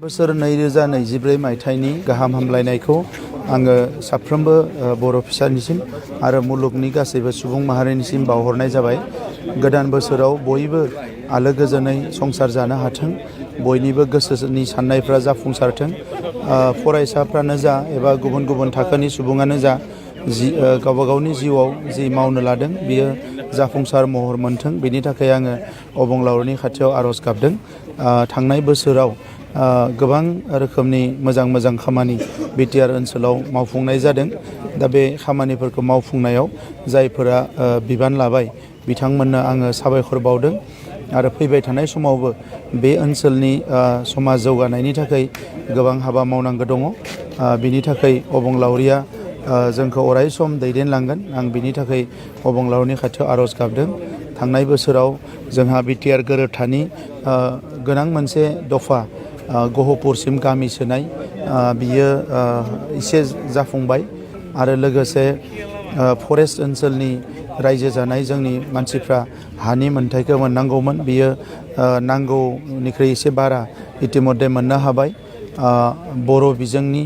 बोसोर 2024 मायथाइनि गाहाम हामलायनायखौ आङो साफ्रोमबो बर' फिसानिसिम आरो मुलुगनि गासैबो सुबुं माहारिनिसिम बावहरनाय जाबाय। गोदान बोसोराव बयबो आलो गोजोनै संसार जानो हाथों, बयनिबो गोसोनि साननायफ्रा जाफुंसारथों। फरायसाफ्रानो जा एबा गुबुन गुबुन थाखोनि सुबुङानो जा गावबा गावनि जिउआव जि मावनो लादों बियो जाफुंसार महर मोनथों, बेनि थाखाय आङो अबंलावरिनि खाथियाव आर'ज गाबदों। थांनाय बोसोराव गोबां रोखोमनि मोजां खामानि BTR ओनसोलाव मावफुंनाय जादों। दा बे खामानिफोरखौ मावफुंनायाव जायफोरा बिबान लाबाय बिथांमोननो आङो साबायखर बावदों आरो फैबाय थानाय समावबो बे ओनसोलनि समाज जौगानायनि थाखाय गोबां हाबा मावनांगौ दङ। बिनि थाखाय अबंलावरिया जोंखौ अराय सम दैदेनलांगोन, आं बिनि थाखाय अबंलावरिनि खाथियाव आर'ज गाबदों। थांनाय बोसोराव जोंहा BTR गोरोबथानि गोनां मोनसे दफा गहपुरसिम गामि सोनाय बियो एसे जाफुंबाय आरो लोगोसे फरेस्ट ओनसोलनि रायजो जानाय जोंनि मानसिफ्रा हानि मोनथायखौ मोननांगौमोन, बियो नांगौनिख्रुइ एसे बारा इतिमध्य मोननो हाबाय। बर' बिजोंनि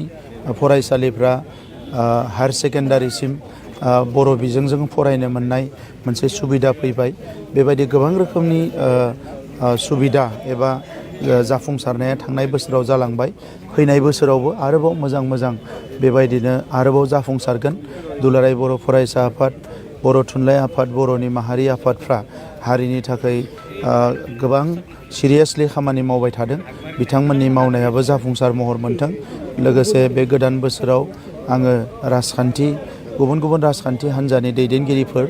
फरायसालिफ्रा हायार सेकेन्डारिसिम बर' बिजोंजों फरायनो मोननाय मोनसे सुबिदा फैबाय। बेबायदि गोबां रोखोमनि सुबिदा एबा जाफुंसारनाया थांनाय बोसोराव जालांबाय। फैनाय बोसोरावबो आरोबाव मोजां बेबायदिनो आरोबाव जाफुंसारगोन। दुलाराय बर' फरायसा आफाद, बर' थुनलाइ आफाद, बर'नि माहारि आफादफ्रा हारिनि थाखाय गोबां सिरियासलि खामानि मावबाय थादों। बिथांमोननि मावनायाबो जाफुंसार महर मोनथों। लोगोसे बे गोदान बोसोराव आङो गुबुन राजखान्थि हान्जानि दैदेनगिरिफोर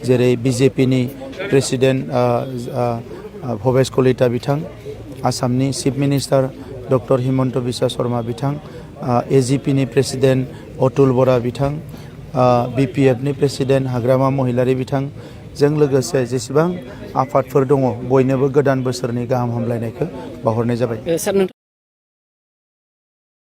जेरै BJPनि प्रेसिडेन्ट भबेश कलिता बिथां, आसामनि chief minister doctor Himanta Biswa Sharma बिथां, AGPनि प्रेसिडेन्ट अतुल बरा बिथां, BPFनि प्रेसिडेन्ट हाग्रामा महिलारि बिथांजों लोगोसे जेसेबां आफादफोर दङ बयनोबो गोदान बोसोरनि गाहाम हामलायनायखौ बावहरनाय जाबाय।